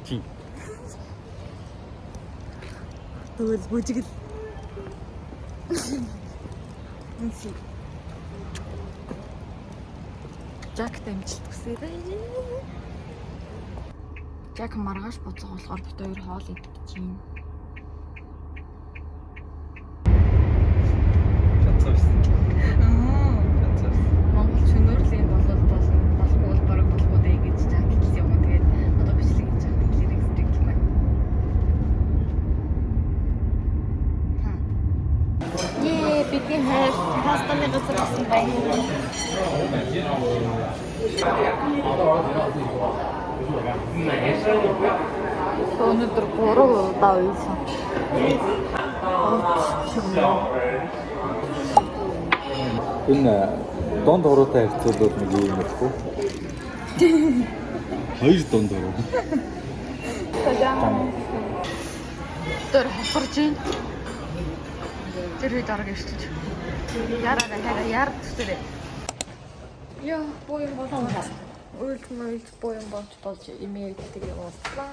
Чи. Тэгвэл бүжигл. Үнси. Жакт амжилт хүсье. Жак маргааш буцах болохоор бит хоёр хоол идэх гэж байна. Чадсан. Чадсан. Монгол чөнөөрлийн болол болно. Болохгүй бол бараг болохгүй дээ гэж жак хэлсэн юм. Тэгээд одоо бичлэг хийж байгаа тэглэрийг сэтгэл байна. Ее, бидний хайр пастаны газар болсон байна. Өнөөдөр 3 удаа уйлсан. Энэ дунд уруутай харьцуулбал нэг юм хэлэхгүй. Хоёр дунд уруу. Тэр хохорж байна. Тэр үед арга ирчихэж. Яраа хараа яар төсөрөө. Яа, буян болон уйлж муйлж буян болж болж имэйддэг явууллаа.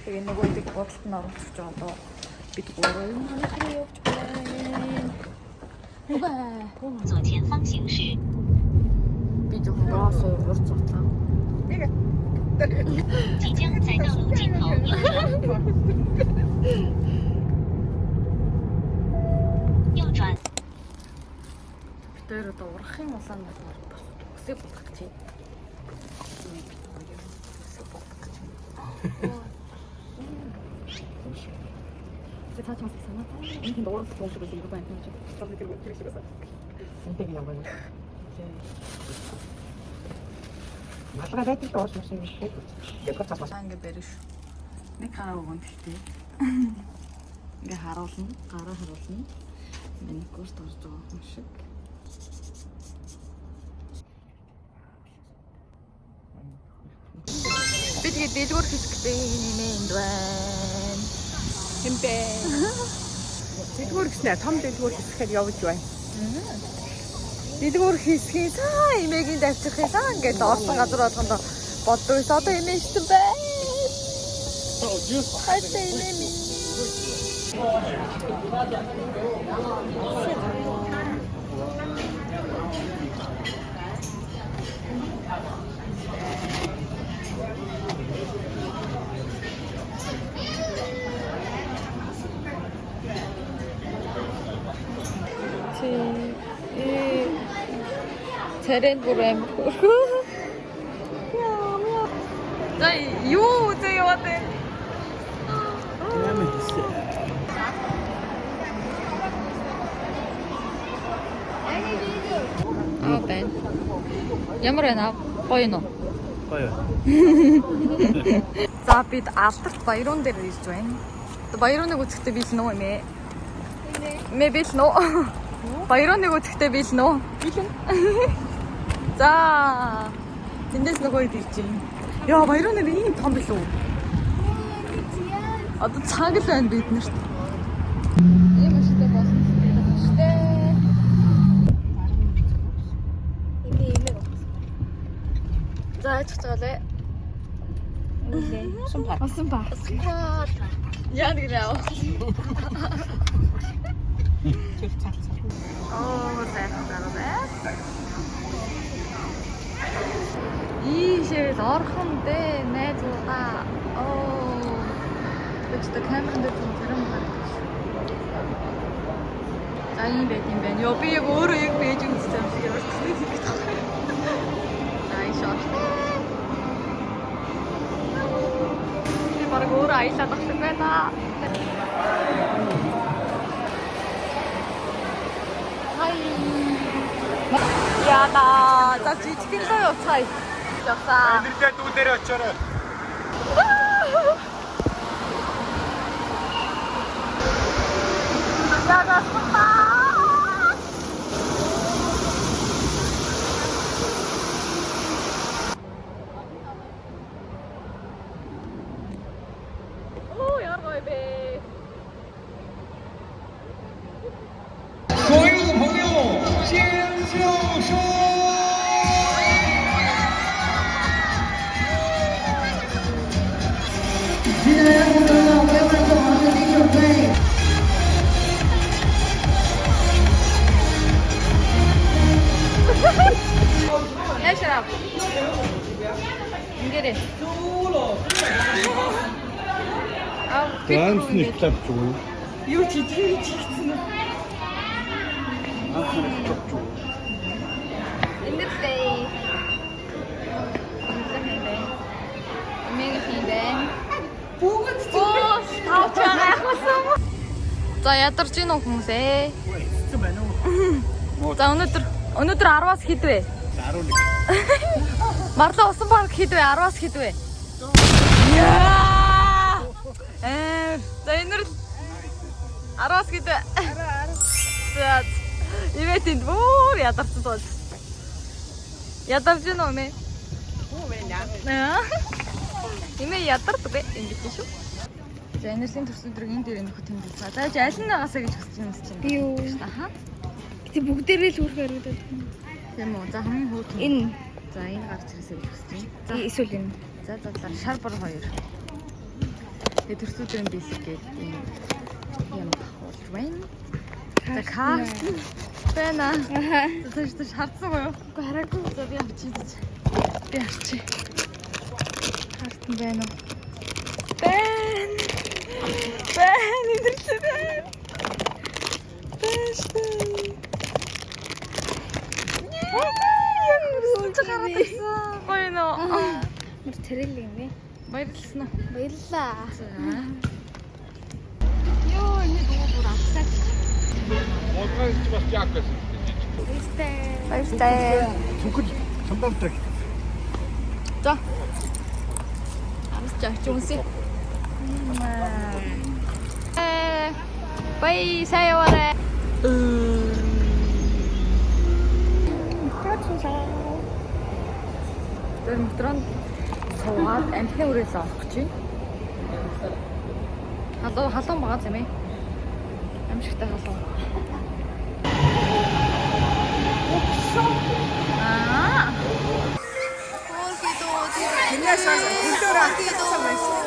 Тэгээ нөгөөдөг бодолт нь оруулчих жоо одоо бид гурав юм ханах руу явж байна. Үгүй. 左前方行驶。 Би зөвхөн роос урт цуцаа. 即将在道路尽头右转。右转。 Бид хоёр одоо урахын улаан болохоор бас өсөө болох гэж байна. Өсөө болох гэж байна. Би цааш мас санаа. Энэ тэнд урах юм шиг л байна юм шиг. Тэр шиг байсан. Энтэйг юм байна. Малгай байдаг л уус мус юм шиг. Яг цаас бас. Ингээ барь шүү. Нэг гараа өгөн гэхдээ. Ингээ харуулна, гараа харуулна. Маникюрт орж байгаа хүн шиг. Би тэгээ дэлгүүр хэсэгтэй нэмээ энд байна. Хэмбэ. Дэлгүүр гэснээр том дэлгүүр хэсгээр явж байна. Дэлгүүр хэсгийн цаа эмээгийн давчихын цаа ингээд орсон газар болгонд боддог ус одоо эмээ ихсэн байна. Хайртай эмээ минь. Чи э царайн бүр амар хөрхөө. За юу үзээ яваад байна? Ямар хийсэн. Аа байна. Ямар байна? Гоё нь уу? Гоё. За бид алдарт баярун дээр ирж байна. Одоо баяруныг үзэхдээ биелнэ үү эмээ? Эмээ биелнэ үү? Баяруныг үзэхдээ биелнэ үү? Биелнэ. За. Тэндээс нөгөө хэд ирж байна. Яа, баярун нэр ийм том билүү? Одоо цаг л байна бид нарт. Ийм машинтай болсон шүү дээ. За, яачих чагалаа. Усан пар. Усан ба. Усан ба. Яа нэг яав. Тэр цалцал. Оо, сайхан гараа. Ийшээ л орхон дээ найзуудаа. Оо. Тэгвэл та камерын дээр зүг зарим харагдаж. За ийм байт юм байна. Йоо би яг өөрөө яг бэж үзсэн юм шиг ямар ч нэг хийх гэдэг. За ийш орхон. Би баг өөрөө аялаад ах шиг байна. Хай. Яна, за жижигэн лөө явцгаая. Явсаа. Нэрдээ дүү дээр очоорой. Яна, Оо, ямар гоё бэ. 所有的朋友，尖叫声！ Эндээрээ. Эндээрээ. Аа, Ганц нэг клуб ч үү? Юу ч идэх ч гэсэн үү? Ганц нэг клуб ч үү? Эндээ. Мэг хийдэ. Бүгд Оо, тавч гайхуулсан. За ядарч гин үү хүмүүсээ. Хэцүү байна уу? За өнөөдөр 10-аас хэд вэ? 11. Марлаа усан парк хэд вэ? 10-аас хэд вэ? Яа! За энэ л 10-аас хэд вэ? За ивэ тэнд бүр ядарсан тул. Ядарч гин үү мэ? Үү байна. Имэ ядардаг бэ? Ингэж шүү. За энерсийн төрсөн өдрийг энэ дээр нөхөд тэмдэглэж байгаа. За аль нь агаасаа гэж хүсэж байна чинь. Би юу? Аха. Гэтэ бүгдээрээ л хүрх харагдаад. Тийм үү. За хамгийн хөөрхөн. Энэ За энэ гарч ирээсэй гэж хүсэж байна. За эсвэл энэ. За задлаа шар бор хоёр. Тэгээ төрсөн өдрийн бэлэг гээд ийм юм авахулж байна. За карт байна. Аха. За тийш хардсан уу? Үгүй хараагүй. За би авчи. Би авчи. Хартан байна уу? Байна. Байна. Эндэрчээ байна. Байна шүү. Яг үсэж гараад ирсэн. Гоё нөө. Мөр царил юм бэ? Баярлалаа. уу? Баярлалаа. За. Йоо, энэ дуу бүр авсаач. 我刚鸡巴价格是 Баяртай. Баяртай. Түнхэл самбардаг. За. Амсч авч үнсээ. Бай, сайн яваарай. Тэр метронд суугаад амтны үрээлээ олох гэж байна. Халуун халуун байгаа юм ээ. Амшигтай халуун. Аа. Тэрнээс хөлөөр авчихсан байсан.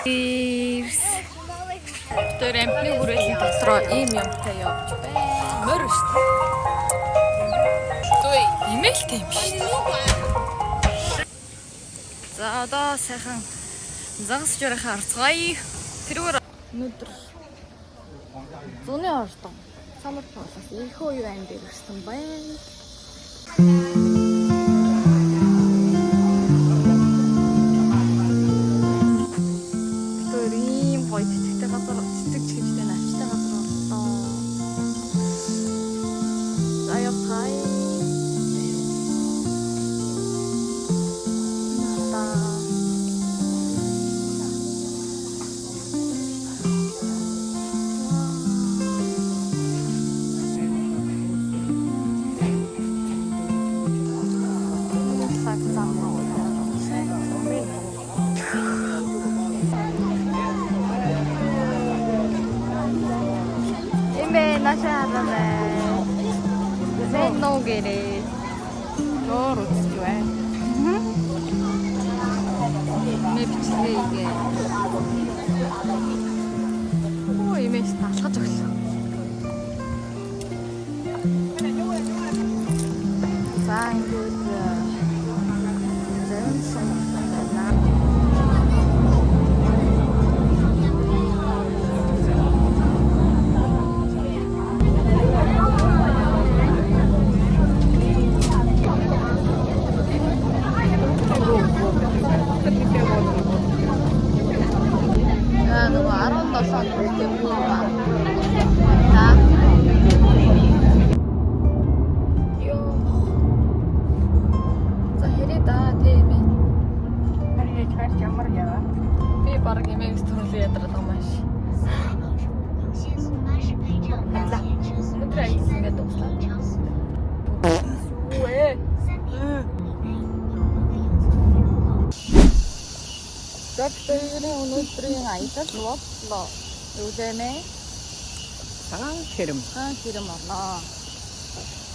Ирс. Тэр амтны хүрээлийн дотроо ийм юмтай явж байна. Морь шүү дээ. Тэй, имэлтэй юм шүү дээ. За одоо сайхан загас журахаа орцгоё. Тэрүүгээр өнөөдөр зуны ордон Самар Палас Ихөө юан дээр ирсэн байна. Тэр ийм гоё цэцэгтэй газар цэцэг чигжтэй навчтай газар орлоо. За явцгаая. Надаа. Цаг зам руу. Эмээ наашаа хараарай. Мэн нуу гэрээ. Нуур үзэж байна. Мэ бичлэгээ хийгээ. Оо эмээ алхаж өглөө. За ингээд зарим сум байна. За нөгөө 17 онд хүрсэн юм байна. За. Йоо. За хэрэг да тийм ээ. Харин чарч ямар яа. Би баг эмээгс төрөлөө ядраад байгаа маш. 限速80拍照，限车速 Өнөөдөр аялсан гэдэг дуслаа. 超速 Юу ээ? 3点五公里内有五个右侧路口。 За бидний өнөөдрийн аялал боллоо. Юу лэмэ? Цагаан хэрэм. Хаан хэрэм орноо.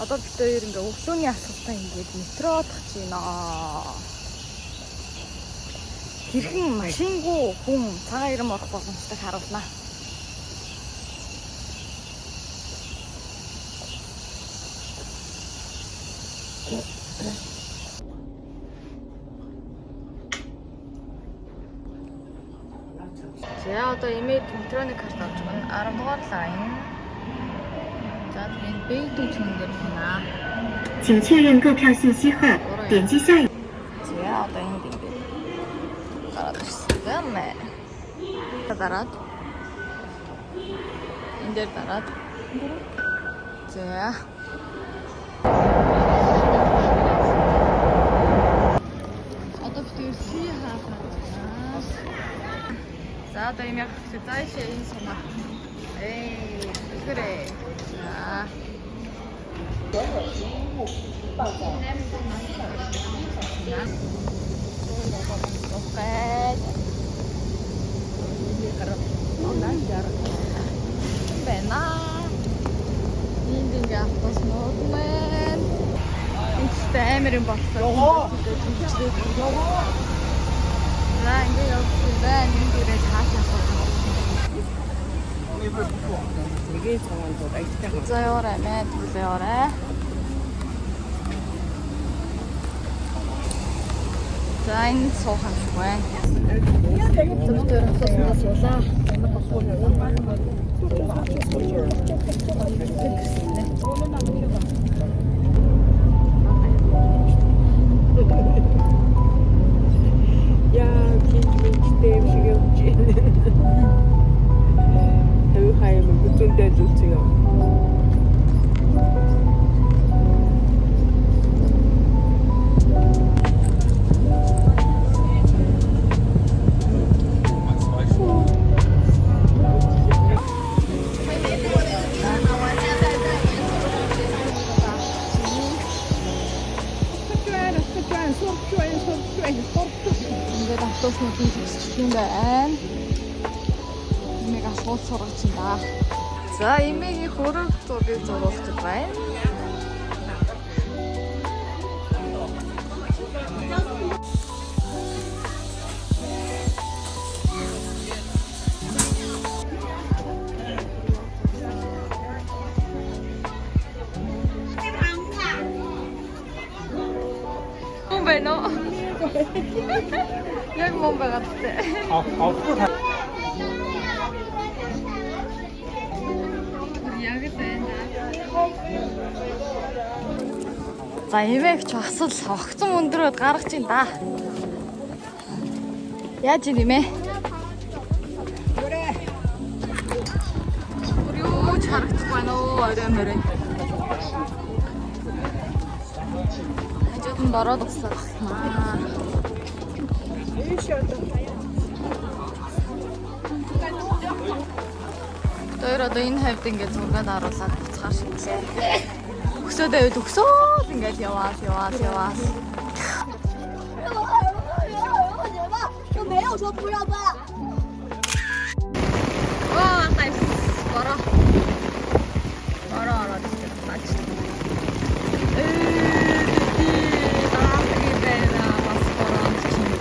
Одоо бид хоёр ингээ өглөөний асуултаа ингээд метродох гэж байна. Хэрхэн машингүй хүн цагаан хэрэм орох боломжтой харуулнаа. За одоо эмээ метроны карт авч өгнө. 10 дугаар line. За тэгээд Бэйдүү чүн дээр байна. 请确认购票信息后，点击下一。 За одоо энд ингээд гараад ирсэн байна. Дараад энэ дээр дараад. За. Одоо бид хоёр си хаалаа. За одоо юм яг за ийшээ энэ сумаа. Эй, 그래. За. Окей. Байна. Энд ингээ автобуснууд байна. Энд ч амар юм боллоо. За ингээ явсан байна. Энд дээрээ цаашаа суух. За яваарай мэ, түлээ яваарай. За энэ суух юм шиг байна. Зөвхөн автобуснаас суулаа. Яа, кинж минжтэй юм шиг явж байна. Тавь хаяа гүзүндээ зүцэг юм. Ингээд автобуснуудын төгсчих юм байна. Эмээг асуулт сургаж юм да. За эмээгийн хөрөг зургийг зуруулах гэж байна. Мөн байна уу? Яг мөн байгаа зү. Авахгүй та. Яг л байна. За эмээгч бас л огцон өндрөөд гаргаж ин да. Яаж ин эмээ? Бүр юу ч харагдахгүй байна оо орой морой. Хажууд нь бороод услаа. Тэр одоо энэ хавьд ингээд зургаад харуулад буцахаар шийдлээ. Өксөөд байвал өксөөл ингээд яваал яваал яваал. 我没有说不让办。 Оо nice. Бороо. Бороо ороод ирсэн. Бач. Ээ даахи байна бас бороонд чинь.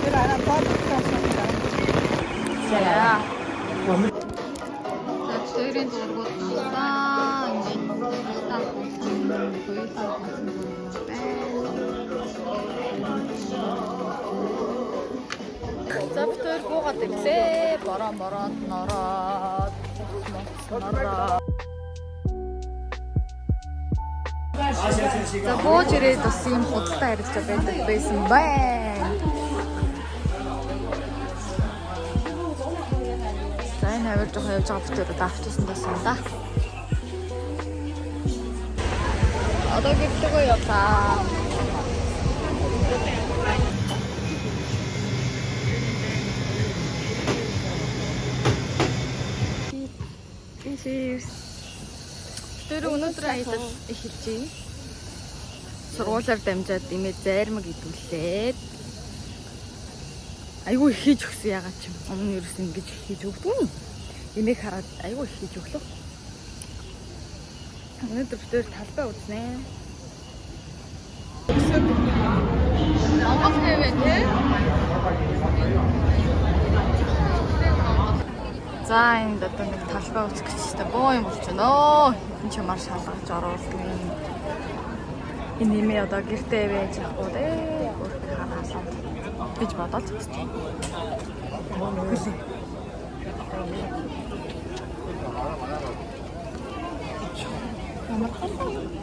Тэр араа доор За. За хоёрын зургууд авлаа. Ингээд став болсон. Хоёулаа болсон байна. За бид хоёр буугаад ирлээ. Бороо мороод нороод нороо. За бууж ирээд бас ийм худалдаа харилцаа байдаг байсан байна. За энэ авир жоохон явж байгаа битээр одоо автобусанд байсан да. Одоо гэрлэгөө явлаа. Тэр өнөөдөр аялал эхэлж байна. Сургуулиар дамжаад имээ зайрмаг идүүлээд айгүй их хийж өгсөн ягаад ч юм. Өмнө нь ерөөс ингэж их хийж өгдөг юм. Имийг хараад айгүй их хийж өглөө. Өнөөдөр бид хоёр талбай үзнэ. Монгол хэвээ тий? За энд одоо нэг талбай үзэх гэж байна. Боо юм болж байна. Өө хэдэн чамаар шалгаж оруулдаг юм. Энэ нэмээ одоо гэртээ байж явахгүй дээ. Өөрхөн хараалаа гэж бодоод зогсож байна. Хүлээ. Ямар халуун юм бэ?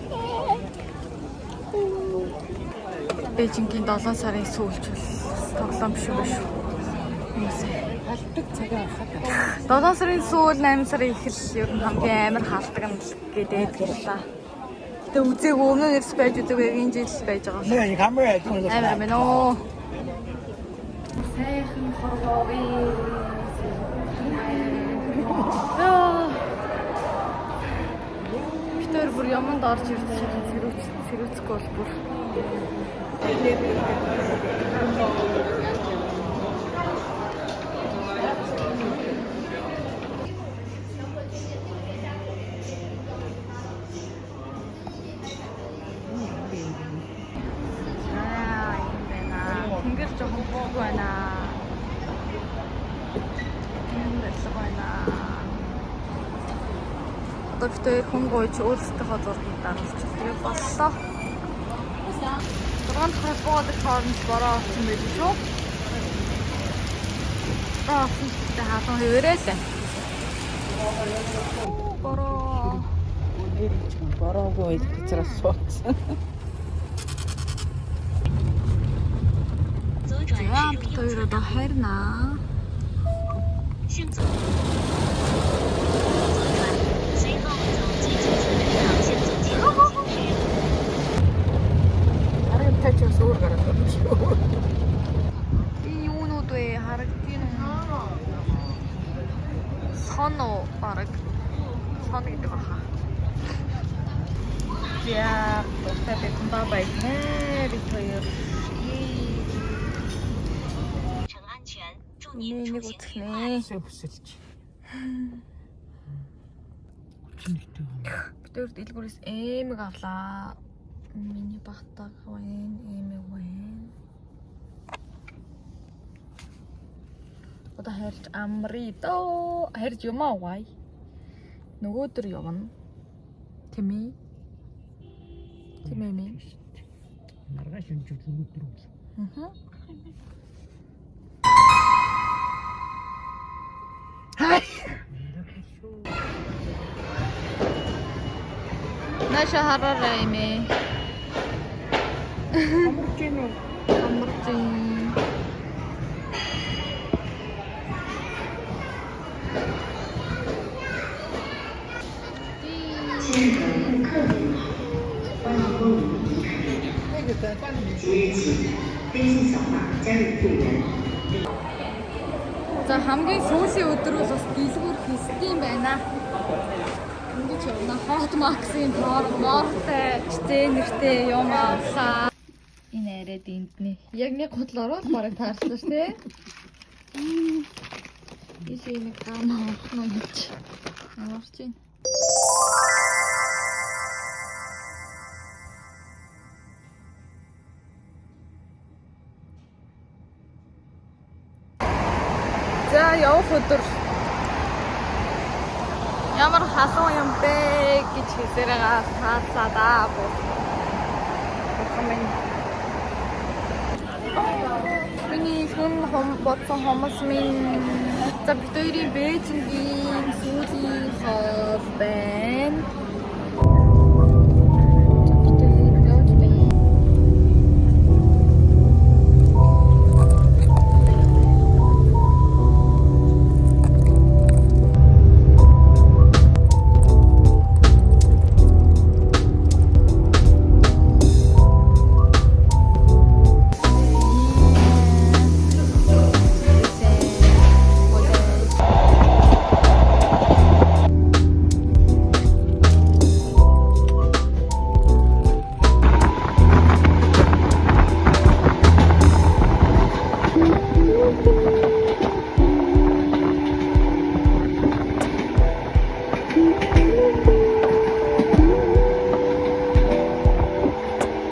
Бээжингийн 7 сарын сүүлчүүл тоглоом биш үү шүү. Хүмүүсээ. Халдаг цагаа авахад. 7 сарын сүүл 8 сарын эхэл ер нь хамгийн амар халдаг нь л гэдэг л та. Гэтэ үзээгүй өмнө нь ерс байж үзээгүй яг энэ жил байж байгаа. Амар юм байна оо. Сайхан хорвоогийн. Яа. Бид хоёр бүр юмд орж ирж байгаа сэрүүц сэрүүцэхгүй бол бүр. Аа, юм байна. Тэнгэр жоохон бууг байна. Энэ барилга байна. Одоо бид хоёр хүн гуйж өөрсдийнхөө зургийг даруулчих. Тэгээ боллоо. 6 дахь буудаг хооронд бороо орсон байж шүү. Бороо орсон ч гэдэг халуун хэвээрээ л байна. Бороо. Нэр чинь бороогүй газраас суудсан. 左转 За 驶入 бид 右 хоёр 侧 одоо 道路， хайрнаа. 向左左转，随后走最左侧车道向左前方行驶。 Харин та ч бас өөр гараад байна шүү. Энэ юунууд вэ? Харагдгийн үү? Сон уу бараг. Сон гэдэг баха. За, дуртай бекунда байна. Бид хоёр. 乘安全，祝您 Нэг 出行 үзэх 愉快。 нэ. Үсээ бүсэлж. 31 юм. Бид хоёр дэлгүүрээс эмэг авлаа. Миний багтаг байна, эмэг байна. Одоо хайрч амрыг доо. Хайрч юм аа угай. Нөгөөдөр явна. Тийм ээ. Тийм ээ ми. Маргааш өнжил өнөөдөр үл. Аа. Наша хараарай эмээ. Амарч гин үү? Амарч юм. За хамгийн сүүлийн өдөр бол бас дэлгүүр хийсдэм байна. Ингэж явна. Hot Max-ийн тоор мортой, нэртэй юм авлаа. Энэ арай дэнднэ. Яг нэг худал орвол бараг таарсан шүү дээ. Ийшээ нэг гам авах нь гэж. Амарч байна. За явах өдөр ямар халуун юм бэ гэж хэлсээр байгаа таалаа да бүр. Бурхан минь. Миний хүн хом бодсон хомос минь. За бид хоёрын Бээжингийн сүүлийн хоол байна.